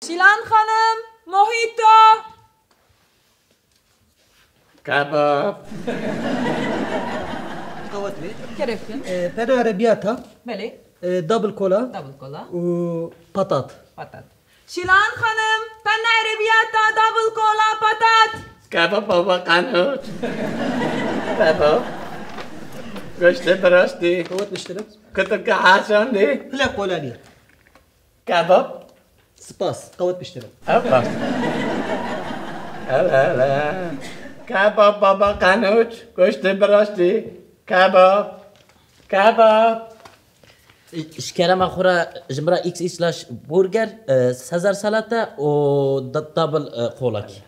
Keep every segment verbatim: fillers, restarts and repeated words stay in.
Şîlan Xanim, mojito. Kebab. Qewet bê. Kerem kin. E, pena erebiyata, Belê. e, double kola Double kola. û patat. Patat. Şîlan Xanim, pena erebiyata, double kola, patat. Kebab baba qanûç. Kebab. Goştê biraştî. Qewet biştirin. Kutuk haşandî. Pile kola niye? Kebab. Spas. Qewet biştirin. Ev baş. Hele hele. Kebab baba qanûç. Goştê biraştî. Kebab. Kebab. Ji kerema xwe re ji min re X X large burger, e, Caesar salata û d- double, e, kolakî.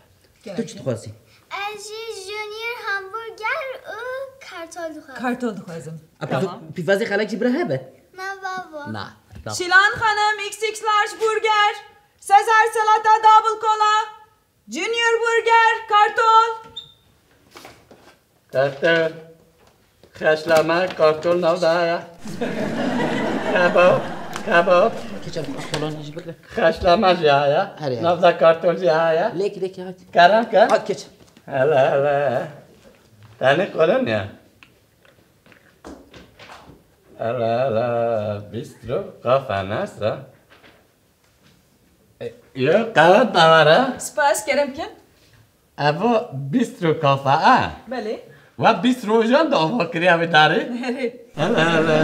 Tu çi dixwazî? Ez jî junior hamburger û kartol dixwazim. Kartol dixwazim. A, Tamam. Pîvazê xelek jî bira hebe? Na babo. Na. Tamam. Şîlan Xanim, X X large burger, Caesar salata, double kola, junior burger, kartol. Kartol. Xeşleme kartol nav da ya. Kebab. Kebab. Keçer kolon jî bigre. Xeşleme jî haya. Her yer. Nav da kartol jî haya. Lêk lêk hadi. Kerem ke. Hadi keç. Hele hele. Tenê kolon ya. Hele hele. Bistro kafe nasa. E, Yo, qewet bawara. Spas, kerem kin. Evo bistro kafe a. Belê. Wa bîst rojan da ava kiriya vê darê. Herê. Hele hele.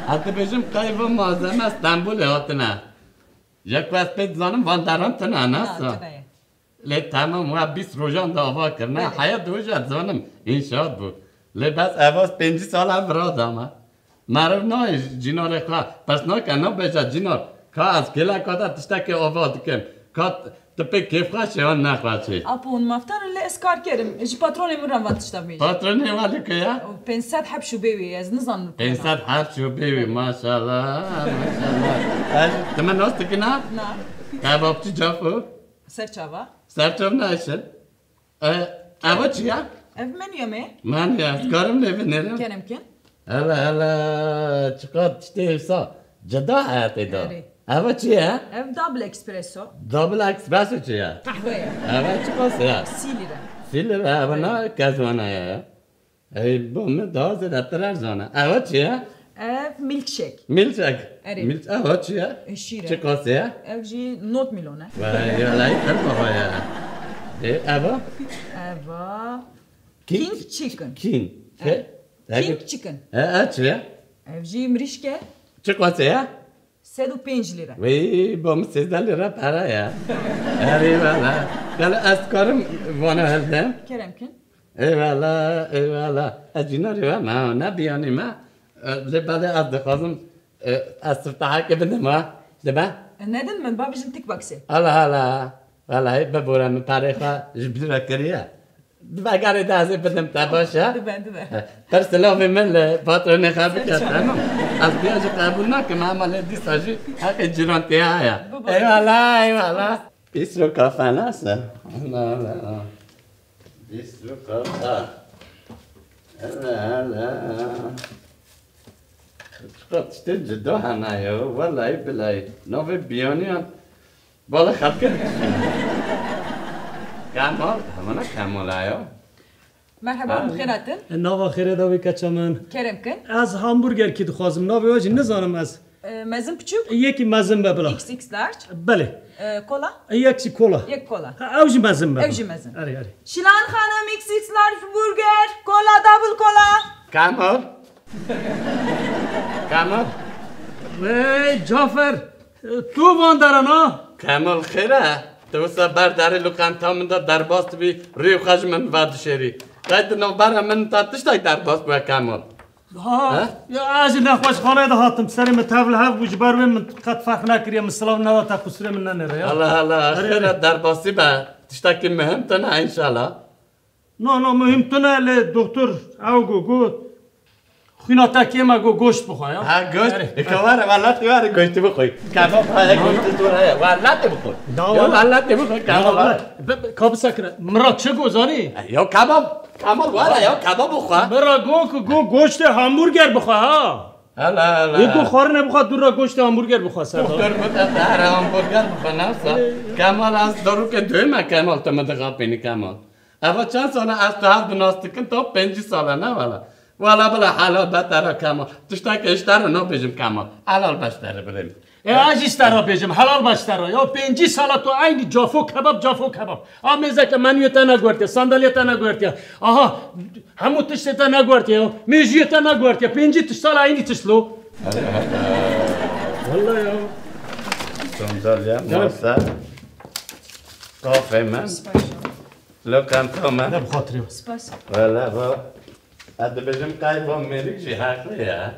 Hadi bêjim qayva malzeme Stenbolê hatine. Ya ku ez pê dizanim van deran tine nasa. Ha, tune ye. Lê temam wa bîst rojan da ava kirine. Belê. Heya di hoja dizanim înşaat bû. Lê bes ev az pêncî sal ev vira dama. Meriv nayê cînarê xwe pirs nake, nabêje cînar, ka ez kêleka te tiştekê ava dikim. Ka t- tu pê kêfxweş ê yan nexweş ê. Apo hûn mafdar in, lê ez karker im. Ji patronê min re van tişta bêjim. Patronê we li ku ye? Pênc sed heb şûbê wê ye, ez nizanim li ku ye. Pênc sed heb şûbê wê, maşallah, maşallah. Ez, tu min nas dikina? Na. Kebabçî Cafo. Ser çava. Serçav naşin. E, eva çi ya? Ev menüya me. Menüya, ez karim lê binêrim? Kerem kin. Hele hele, çiqas tiştê wisa cida heye tê de. Erê. Eva çi ye? Ev double espresso. Double espresso çi ye? Qehwe ye. Eva çiqas ye? Sî lîre. Sî lîre, eva na kezwana ye. Ey, bo min daha zêdetir erzan e. Eva çi ye? Ev milkshake. Milkshake. Erê. Milk, eva çi ye? E, şîr e. Çi qasê ye? Ev jî nod milyon e. Vay, ya, lay, her baba ye. E, eva? Eva. King chicken. King. He? King chicken. E, e, çi ye? Ev jî mirîşk e. Çi qasê ye? Sed û pênc lîre. Wê, bo min sêzdeh lîre pere ye. Erê vela. Gel ez karim vana hildim. Kerem kin. Eyvallah, eyvallah. Ez cînarê we me, ne biyanî me. E, lê belê ez dixwazim, e, ez siftahekê bidim ha. Dibe? E, nedin min, ba bijin tik baksê. Hala hala. Wela hê bibore min perê xwe ji bîr re kiriye. Dibe gerê de ez ê bidim te, baş e? Dibe, dibe. Pir silavê min li patronê xwe bike, tamam. Ez biya jî qebûl nakim, ema lê dîsa jî heqê cîrantî heye. Bibe. Eyvallah, eyvallah. Bistro kafe nasıl? Allah Allah. Bistro kafe. Hele hele. Çiqas tiştê cida hene ya. Wellahî bilahî. Navê biyaniyan. Bala xelke. Kemal. Hemana Kemal ayo. Merheba, bi xêr hatin. E, nava xêrê de wê keça min. Kerem kin. Ez hamburgerkî dixwazim. Navê we jî nizanim ez. E, mezin piçûk. Yekî mezin be bila. X X large. Belê. E, kola. E, yek jî kola. Yek kola. Ha, ew jî mezin be. Ew jî mezin. Erê, erê. Şilan Xanim, X X large burger, kola, double kola. Kemal. Kemal. Wey Cafer. Tu van deran ha? Kemal xêr e? Tu wisa ber derê lokanta min de derbas dibî, rûyê xwe ji min vedişêrî. Qey di navbera min ta tiştek derbas bûye Kemal? Ha? Ya ez ji nexweşxaneyê de hatim. Serê min tev li hev bû, ji ber wê min qet ferq nekiriye, min silav neda te, qusurê min nenêre ya. Hala hala, xêr e, derbasî be. Tiştekî muhim tune înşallah. Na, na, muhîm tune lê doktor ew got, got, xwîna te kêm e, got, goşt bixwe ya. Ha, goşt. Erê. Eka were, welatê were goştî bixwe. Kebab heye, goştê zor heye. Welatê bixwe. Ya welatê bixwe, kebab heye. Be, be, ka bisekine. Min ra çi got, zanî? Ya kebab, kebab were ya, kebab bixwe. Min ra got ku, got, goştê hamburger bixwe ha. Hala, hala. Yê ku xwarine bixwe, dû re goştê hamburger bixwe, Serdar. Doktor got, ez dihere hamburger bixwe, ne wisa? Kemal, ez dorûke duyê me, Kemal, tu min dixapînî, Kemal. Eva çend sal e ez tu hev dinas dikin, ta pêncî sal e, ne wela? Wela bila helal be te re, Kemal. Tiştekê ji te re nabêjim, Kemal. Helal be ji te re, birê min. E, ez jî ji te re bêjim, helal be ji te re. Ya pêncî sala tu eynî cafo kebab, cafo kebab. A mêzeke menûyê te neguhertiye, sandalyê te neguhertiye. Aha, hemû tiştê te neguhertiye ya. Mêjûyê te neguhertiye. Pêncî tişt sala eynî tişt lo. Wela ya. Sandalye, masa, kafê min, lokanta min. Ne bi xatirê we. Spas. Wela ba. Ez dibêjim qey va mêrik jî heqlê ye.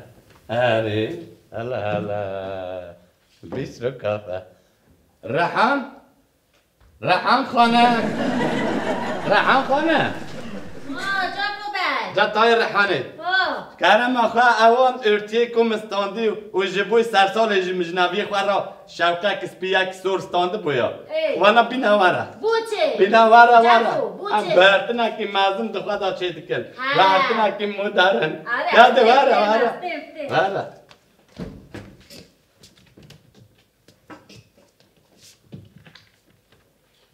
Erê, hala, hala. Bîstro kafe. Rehan? Rehan xanim. Rehan xanim. Ha, Cafo bey. Ca tayê Rehanê. Ha. Kerema xwe ewan örtiyê ku min standî û ji bo sersalê ji mijnaviyê xwe re şewqek spî yek sor standibû ya. Ê. Wana bîne were. Bo çi? Bîne were, were. Cafo, bo çi? Em guhertinekî mezin di xwe de çê dikin. Ha. Guhertinekî modern. Are, ya de were, were. Were.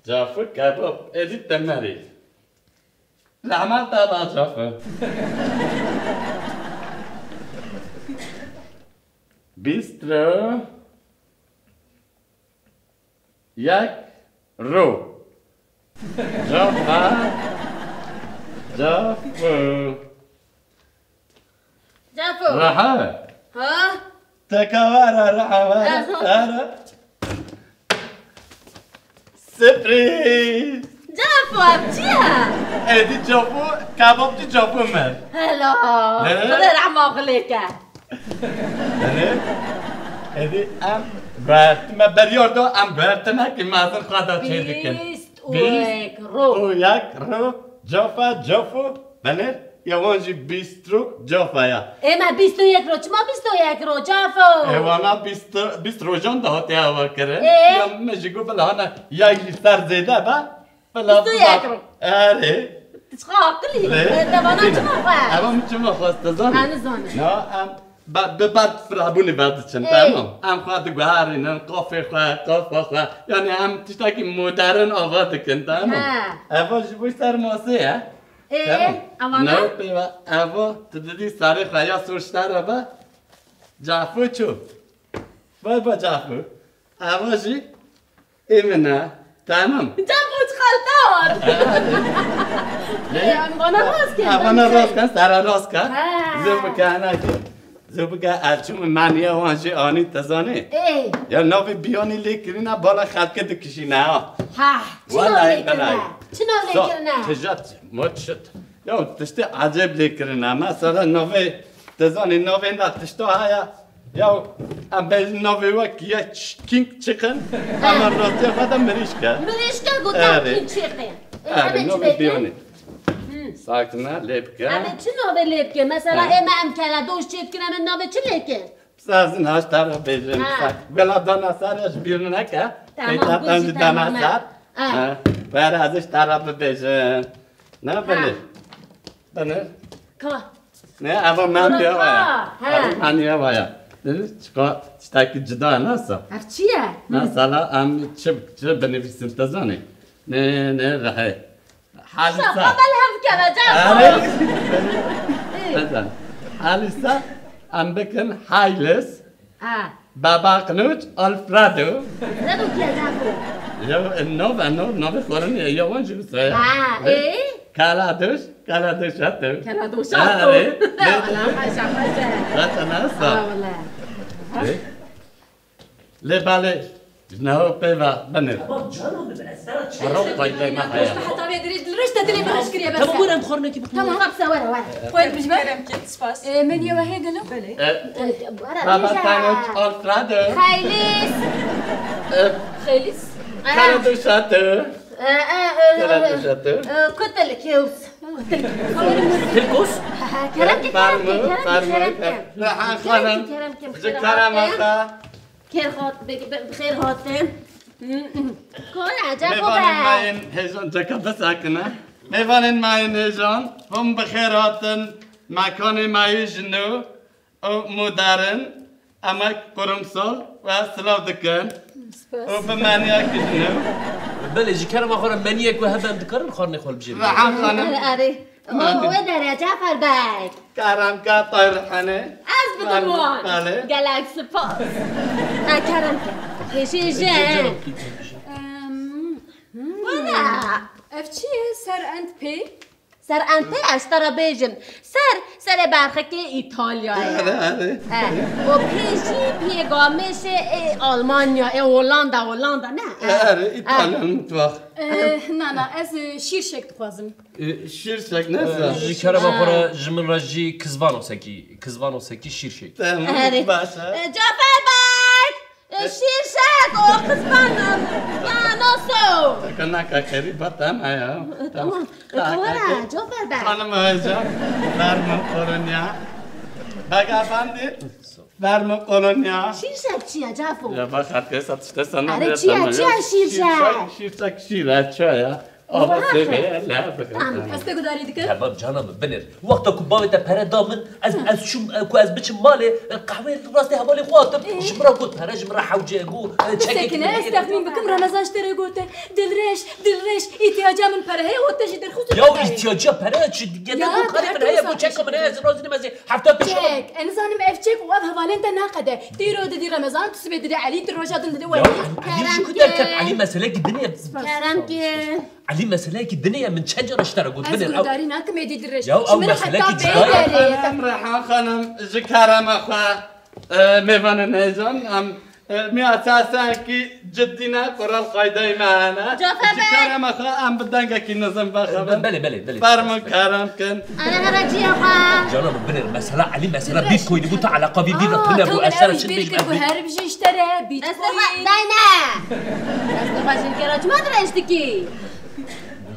Cafo kebab, êdî temerî. Lehman te da Cafo. Bîstro yek ro. Cafa. Cafo. Cafo. Reha. Ha? Teka were, reha were. Aha. Were. Sürpriz. Cafo, ev çi ye? Êdî Cafo, kebapçî Cafo me. Hela. Ne? Xwedê rehma xwe lê ke. Yanî, êdî em guhertime, beriyar da em guhertinekî mezin xwe da çê dikin. Bîst û yek ro. Bîst û yek ro, Cafa, Cafo. Belê, ya wan jî bîstro Cafa ya. Ê me bîst û yek ro, çima bîst û yek ro, Cafo? Ê wana bîst, bîst rojan de hatiye ava kirin. Ê? Ya me jî got bila hana ya jî ser zêde be. Bila bîst û yek ro. Erê. Tu çiqa aqilî. Lê. Ê, te vana çima xwe? Eva min çima xwest, te zanî? Ha, nizanim. Na, em Ba, bi ber firabûnê ve diçin, he, tamam. Em xwe diguherînin, qafê xwe, qafa xwe. Yanî em tiştekî modern ava dikin, tamam. He. Eva ji bo ser masê ye. Ê, tamam. Eva ne? Ne pê ve, eva tu didî serê xwe ya sor ji te re be. Cafo çû. Vay be Cafo. Eva jî ê min e. Tamam. Can bu çiqas dar. Ê, em bana rast ke. Ha, bana rast ke, sara rast ke. Ha. Zû bike, ana ki. Zû bike, ev çû min maniye wan jî anî, te zanî. Ê. Ya navê biyanî lê kirine, bala xelkê dikişîne ha. Ha, çi nav lê kirine? Wallahî billahi. Çi nav lê kirine? Tijat, mot şit. Ya tiştê ecêb lê kirine. Mesela navê, te zanî navê na tişta haya. Ya, em bêjin navê we kiye ç-, King Chicken, ama rastiya xwe de mirîşk e. Mirîşk e, gotin King Chicken. Ê, erê, em ê çi navê bêkin? Biyanî. Hı. Sakine, lê bike. Em ê çi navê lê bike? Mesela, ha, ê me em keledoş çê dikin, em ê navê çi lê kin? Sazin haş tara bêjin. Ha. Sak-, bela dana ser ya ji bîr neke. Tamam, peyta tam ji dana ser. Ha. Ha. Ber ez ji tara bibêjin. Ne belê? Belê? Ka. Ne, eva men diye vaya. Ha. Eva men diye vaya. Dedi, çika, tiştekî cida nasa. Ev çi ye? Mesela em çi, çi binivîsin te zanî? Ne, ne, rehe. Halisa. Şaka bel hev keve, can. Halisa. Em bikin Haylis. Ha. Baba Knuç, Alfredo. Alfredo kî ye, Cafo? Ya, nov, nov, navê xwarinê ye, ya wan jî wisa ye. Ha, ê? Kaladoş, Kaladoş hato. Kaladoş hato. Ha, ê? Ya, wala, haşa, haşa. Haşa, nasa. Ha, wala. Ê? Lê belê, ji neho pê ve binir. Tamam canım, ben sana çay... Rok payday me haya. Heta vê dirêj, dirêj te dilê min hişkiriye, bes. Tamam, buyurun, xornekî bixwin. Tamam, hepse were, were. Xwên bijme. Kerem ki, spas. E, menüye we heye gelo? Belê. E, e, were, baba Tanıç, Alfredo. Xeylis. E, Xeylis. Kara duşatı. E, e, e, kara duşatı. E, kutil kius. Kutil. Kutil kus? Kerem ki, kerem ki, kerem ki, kerem ki. Rehan Xanim. Kerem ki, kerem ki. Ji kerema xwe. Kêr hat-, bi-, bi-, bi xêr hatin. Kore, Ceko be. Mêvanên me yên hêjan, Ceko bisekine. Mêvanên me yên hêjan, hûn bi xêr hatin mekanê me yê ji nû. û modern, emek kurumsal we silav dikin. Spas. Û bi meniyekî ji nû. Belê, ji kerema xwe re meniyek we hebe em dikarin xwarinê xwe li bijêrin. Rehan xanim. Erê, erê. O, wê dere, Cafer Bey. Kerem ke, tay Rehanê. Ez bidim wan. Belê. Gelek spas. Ha, kerem ke. Hêjê je. Em, hmm. Wala. Ev çi ye? Ser end pê? Ser end pê ez te re bêjim. Ser, serê berxikê Îtalyayê. Erê, erê. He. O pê jî pê gamêşê ê Almanya, ê Hollanda, Hollanda, ne? Erê, Îtalya mutfax. Eh, na, na, ez, e, şîrşek dixwazim. E, şîrşek ne? E, ji kerema xwe re ji min re jî kizvanosekî, kizvanosekî şîrşek. Tamam, baş e. E, Cafer Bey! E, şîrşek, o kızbanım. Ya, nasıl? Kanaka keriba, tamam ya. E, tamam. E, tamam, Cafer Bey. Hanım Ayşe, verme kolonya. Bak efendi, verme kolonya. Şîrşek çi ye, Cafo? Ya bak, herkes atışta sana. Erê, çi ye, çi ye şîrşek? Şîrşek, şîrşek, şîrşek ya. Ama seviye la. Tamam, ez te gudarî dikim. Tamam, cana min, binêr. Wexta ku bavê te pere da min, ez, ez çûm, e, ku ez biçim malê, e, qehweyê rastê hevalê xwe hatim. Ji min re got, pere ji min re hewce, got, e, çekek. Bisekine, ez texmîn bikim, Remezan ji te re gote. Dilreş, dilreş, îtiyaca min pere heye, got te jî derxist. Ya, îtiyaca pere çi? Ya, karê min heye, got çeka min heye, ez razî dim, ez ê hefta pêşa. Çek, ez nizanim ev çek û ev hevalên te naqede. Tîro didî Remezan, tu sibê didî Elî, tu roja din didî Welî. Ya, Elî ji ku derket? Elî meseleyekî din e. Kerem ke. Elî, meseleyekî din e, min çend cara ji te re got, binêr. Ez guhdarî nakim êdî dirêj. Ya, ew meseleyekî cuda ye. Em Rehan xanim ji kerema xwe, e, mêvanên hêjan, em, e, miyasesayekî cidî ne, kural qaydeyê me hene. Ji kerema xwe em bi dengekî nizim vexebin. Belê, belê, belê. Fermin kerem kin. Ana hera ciya xwe. Cana min, binêr, mesela Elî, mesela Bitcoinî bû, te eleqa vî vî re tune bû, ez şer çi bêjim. Her bijî ji te re Bitcoin. Destê xwe dayne. Destê xwe ji kera çima dirêj dikî?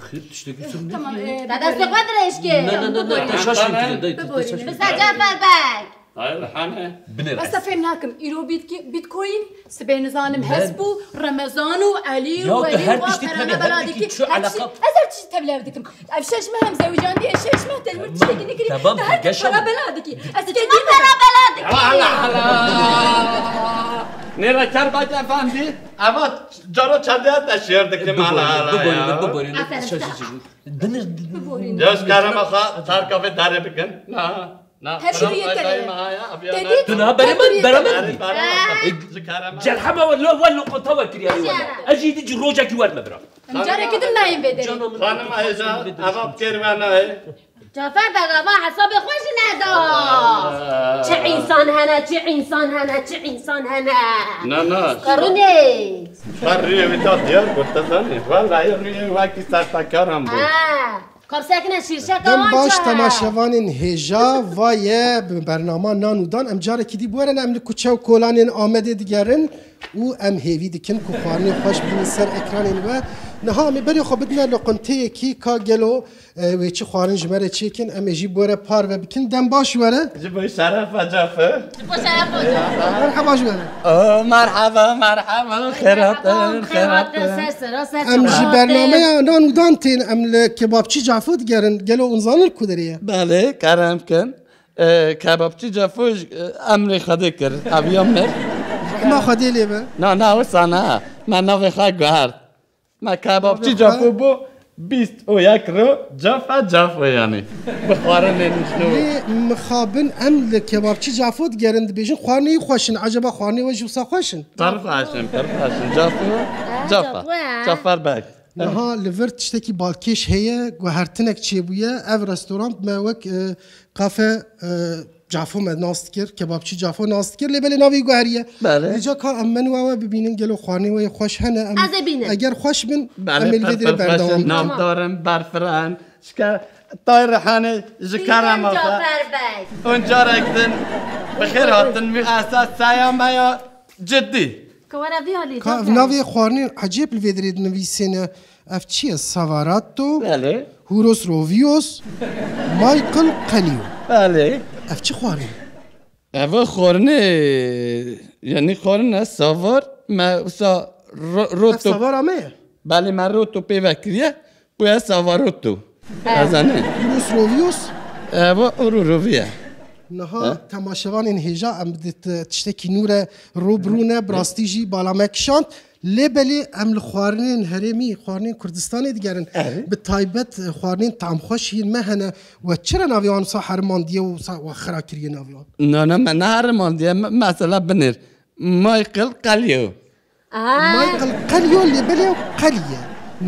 Xêr, tiştekî sirm Tamam, e, Te destê xwe dirêj kir. Ne, ne, ne, ne, te şaş kir, dayê, te, te şaş kir. Bize Cafer Bey. Hayır, hane. Binêr. Ez te fêm nakim. Îro bitki-, Bitcoin, sibê nizanim hez bû, Remezan û Elî û Welî û pere bela dikî. Her tiştî, ez her tiştî tevlev dikim. Ev şeş meh em zewicandî, ev şeş meh te li min tiştekî nekirî. Te her tiştî pere bela dikî. Ez kedî pere bela dikî. Hala, hala. Nêra kar bak efendi. Eva cara çadiya te şiir dikim, hala, hala. Biborîne, biborîne. Aferin. Şaş, şaş, şaş. Binêr. Biborîne. Ya ji kerema xwe tarka vê derê bikin. Na, na. Her şey yeter. Tu na berê min, berê min. Ji kerema. Cerhema we lo, we loqota we kiriye we. Ez jî dî rojekî wer me bira. Em carekî din nayên vê derê. Xanim Ayşe, eva bi kêr ve nayê. Cafer Beg, eva hesabê xwe jî neda. Çi însan hene, çi însan hene, çi însan hene. Na, na. Karunê. Her rûyê wî da diyar bû, te zanî. Vallahi rûyê wekî serfekaran bû. Ha. Kapsekine şîrşeka. Dem baş temaşevanên hêja, va ye bi bernama Nan û Dan. Em carekî dî bi we re ne, em li kuçe û kolanên Amedê digerin û em hêvî dikin ku xwarinê xweş bînin ser ekranên we. Niha em ê berê xwe bidine loqinteyekî, ka gelo, e, wê çi xwarin ji me re çêkin, em ê jî bi we re parve bikin. Dem baş were. Ji bo şerefa Cafo. Ji bo şerefa Cafo. Merhaba ji we re. Oh, merhaba, merhaba, xêr hatin, xêr hatin. Ser sera, ser çava. Em ji bernameya Nan û Dan tên, em li kebapçî Cafo digerin. Gelo hûn zanin ku derê ye? Belê, kerem kin. E, kebapçî Cafo, e, emrê Xwedê kir. Eviya mir. Rehma Xwedê lê be. Na, na, wisa na. Me navê xwe guhert. Me kebapçî Cafo bû bîst û yek ro, Cafa Cafo yanî. Bi xwarinên nişto. Lê mixabin em li kebapçî Cafo digerin, dibêjin xwarinê wî xweş in. Eceba xwarinê we jî wisa xweş in? Pir xweş in, pir xweş in. Cafo, Cafa. Cafer Beg. Niha li vir tiştekî balkêş heye, guhertinek çêbûye. Ev restorant me wek, e, kafe, e, Cafo me nas dikir, kebapçî Cafo nas dikir, lê belê navê wî guheriye. Belê. Vêca ka em menûya we bibînin, gelo xwarinê we yê xweş hene? Em, ez ê bînim. Eger xweş bin, belê, em ê li vê derê berdewam bikin. Navdar in, berfiran. Şike tay Rehanê ji kerema xwe. Cafer Bey. Hûn carek din bi xêr hatin, mî esas saya me ya cidî. Ka were vî alî, Ka ev navê xwarinên ecêb li vê derê dinivîsêne. Ev çi ye? Savaratto, belê. Huros Rovios, Michael Qelio. Belê. Ev çi xwarin? Ev xwarinê, yanî xwarin e savar, me wisa ro-, roto. Ev savara me ye? Belê, me roto pê vekiriye, bûye savarotto. He. Ez ne. Huros Rovios? Ev û roviye. Niha temaşevanên hêja em di t- tiştekî nû re rû bi rû ne, bi rastî jî bala me kişand. Lê belê em li xwarinên herêmî, xwarinên Kurdistanê digerin. Bi taybet xwarinên tamxweş yên me hene. We çira navê wan wisa herimandiye û wisa we xira kiriye navê wan? Na, na, me neherimandiye, me- mesela binêr. Michael Qeliyo. Aa, Michael Qeliyo lê belê ew qelî ye.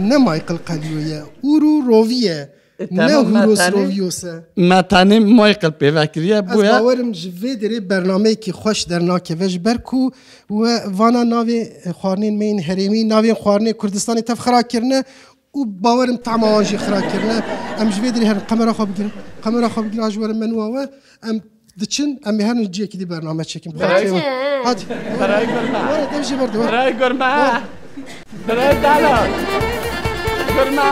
Ne Michael Qeliyo ye. Ûrû rovî ye. Ne Tamam, me Hûros tenê- Rovios e. Me tenê Michael pêvekiriye Ez bûye. Bawerim ji vê derê bernameyekî xweş dernakeve ji ber ku we vana navê xwarinên me yên herêmî, navên xwarinê Kurdistanê tev xira kirine û bawerim tahma wan jî xira kirine. Em ji vê derê herin qemera xwe bigirin. Qemera xwe bigirin, ji werin me nû we. Em diçin, em ê herin ciyekî dî bername çekin. Berek. Hadi. Berek gurme. Were dev jê berdewe. Berek gurme. Berek dala. Gurme.